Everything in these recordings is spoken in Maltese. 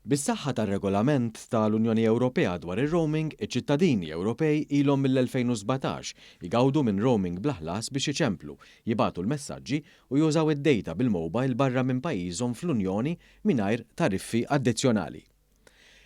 Bis-saħħa tar-Regolament tal-Unjoni Ewropea dwar ir-Roaming, iċ-ċittadini Ewropej ilhom mill-2017 igawdu minn roaming bla ħlas biex iċemplu, jibagħtu l-messaġġi u jużaw id-dejta bil-mobile barra minn pajjiżhom fl-Unjoni mingħajr tariffi addizzjonali.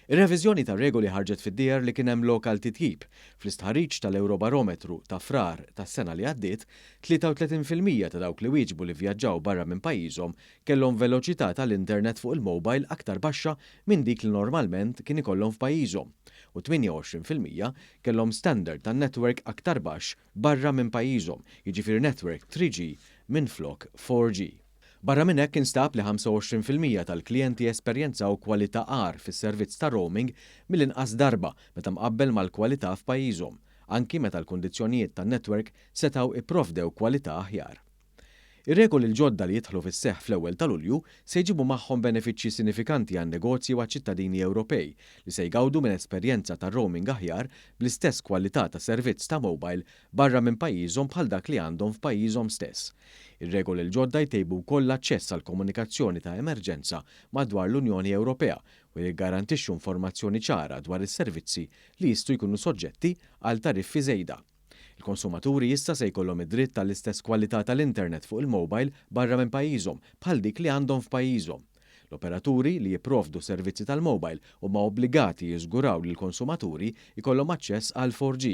Ir-reviżjoni tar-regoli ħarġet fid-dieher li kien hemm lok għal titjib. Fl-istħarriġ tal-Ewrobarometru ta' Frar tas-sena li għaddiet, 33% ta' dawk li wieġbu li vvjaġġaw barra minn pajjiżhom kellhom veloċità tal-internet fuq il-mobile aktar baxxa minn dik li normalment kien ikollhom f'pajjiżhom u 28% kellhom standard tan-network aktar baxx barra minn pajjiżhom, jiġifieri network 3G minflok 4G. Barra minn hekk instab li 25% tal-klijenti esperjenzaw kwalità agħar fis-servizz ta' roaming mill-inqas darba meta mqabbel mal-kwalità f'pajjiżhom, anki meta l-kundizzjonijiet tan-network setgħu ipprovdew kwalità aħjar. Ir-regoli l-ġodda li jidħlu fis-seħħ fl-ewwel ta' Lulju se jġibu magħhom benefiċċji sinifikanti għan-negozji u għaċ-ċittadini Ewropej li se jgawdu minn esperjenza ta' roaming aħjar bl-istess kwalità ta' servizz ta' mobile barra minn pajjiżhom bħal dak li għandhom f'pajjiżhom stess. Ir-regoli l-ġodda jtejbu wkoll l-aċċess għal komunikazzjoni ta' emerġenza madwar l-Unjoni Ewropea u jiggarantixxu informazzjoni ċara dwar is-servizzi li jistgħu jkunu soġġetti għal tariffi żejda. Il-konsumaturi issa se jkollhom id-dritt għall-istess kwalità tal-internet fuq il-mobile barra minn pajjiżhom bħal dik li għandhom f'pajjiżhom. L-operaturi li jipprovdu servizzi tal-mobile huma obbligati jiżguraw li l-konsumaturi jkollhom aċċess għal 4G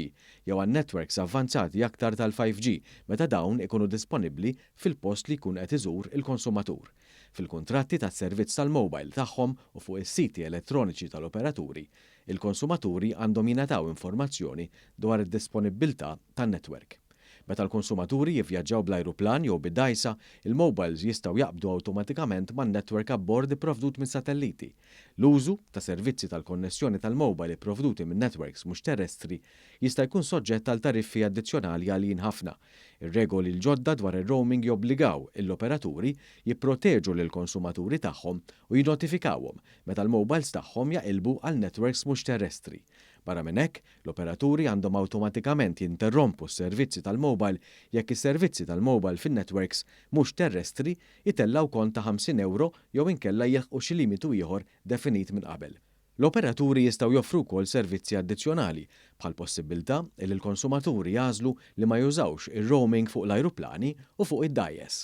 jew għal networks avvanzati aktar tal-5G meta dawn ikunu disponibbli fil-post li jkun qed iżur il-konsumatur. Fil-kuntratti tas-servizz tal-mobile tagħhom u fuq is-siti elettroniċi tal-operaturi, il-konsumaturi għandhom jingħataw informazzjoni dwar id-disponibbiltà tan-network. Meta l-konsumaturi jivvjaġġaw bl-ajruplan jew bid-dgħajsa, il-mobiles jistgħu jaqbdu awtomatikament man-network abbord ipprovdut minn satelliti. L-użu ta' servizzi tal-konnessjoni tal-mobile ipprovduti minn networks mhux terrestri jista' jkun soġġett għal tariffi addizzjonali għaljin ħafna. Ir-regoli l-ġodda dwar ir-roaming jobbligaw l-operaturi jipproteġu lill-konsumaturi tagħhom u jinnotifikawhom meta l-mobiles tagħhom jaqilbu għal networks mhux terrestri. Barra minn hekk, l-operaturi għandhom awtomatikament jinterrompu s-servizzi tal-mobile jekk is-servizzi tal-mobile fin-networks mhux terrestri jtellgħu kont ta' €50 jew inkella jilħqu xi limitu ieħor definit minn qabel. L-operaturi jistgħu joffru wkoll servizzi addizzjonali bħall-possibbiltà li l-konsumaturi jagħżlu li ma jużawx ir-roaming fuq l-ajruplani u fuq id-dgħajjes.